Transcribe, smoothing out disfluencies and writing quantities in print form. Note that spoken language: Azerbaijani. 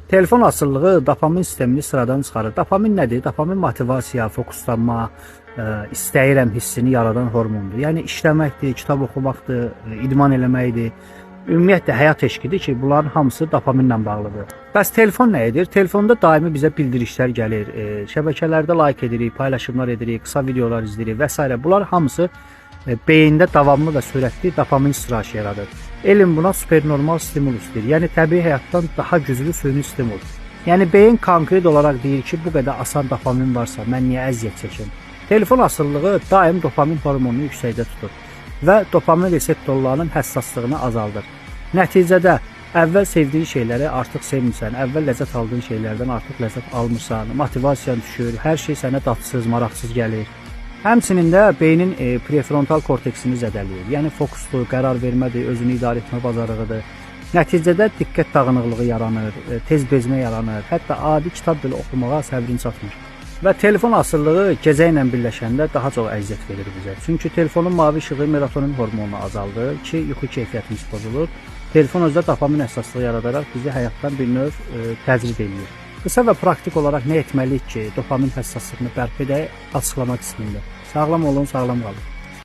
Telefon asılılığı dopamin sistemini sıradan çıxarır. Dopamin nədir? Dopamin motivasiya, fokuslanma, istəyirəm hissini yaradan hormondur. Yəni işləməkdir, kitab oxumaqdır, idman eləməkdir. Ümumiyyətlə həyat eşqidir ki, bunların hamısı dopaminlə bağlıdır. Bəs telefon nə edir? Telefonda daimi bizə bildirişlər gəlir. Şəbəkələrdə like edirik, paylaşımlar edirik, qısa videolar izləyirik və s. Bunlar hamısı beyində davamlı və sürətli dopamin istirahı yaradır. Elm buna supernormal stimulus deyir. Yəni təbii həyatdan daha güclü süni stimul. Yəni beyin konkret olaraq deyir ki, bu qədər asan dopamin varsa, mən niyə əziyyət çəkim? Telefon asılılığı daim dopamin hormonunu yüksəkdə tutur və dopamin reseptorlarının həssaslığını azaldır. Nəticədə əvvəl sevdiyin şeyləri artıq sevmirsən, əvvəl ləzzət aldığın şeylərdən artıq ləzzət almırsan, motivasiyan düşür, hər şey sənə dadsız, maraqsız gəlir. Həmçinin də beynin prefrontal korteksini zədələyir. Yəni fokusdur, qərar vermədir, özünü idarə etmə bacarığıdır. Nəticədə diqqət dağınıqlığı yaranır, tez bezmə yaranır, hətta adi kitab belə oxumağa səbrin çatmır. Və telefon asılılığı gecə ilə birləşəndə daha çox əziyyət verir bizə. Çünki telefonun mavi işığı melatonin hormonunu azaldır ki, yuxu keyfiyyətimiz pozulur. Telefon özü də dopamin həssaslığı yaradaraq bizi həyatdan bir növ təcrid eləyir. Qısa və praktik olaraq nə etməliyik ki, dopamin həssaslığını bərpa edək, açıqlama qismində. Sağlam olun, sağlam qalın.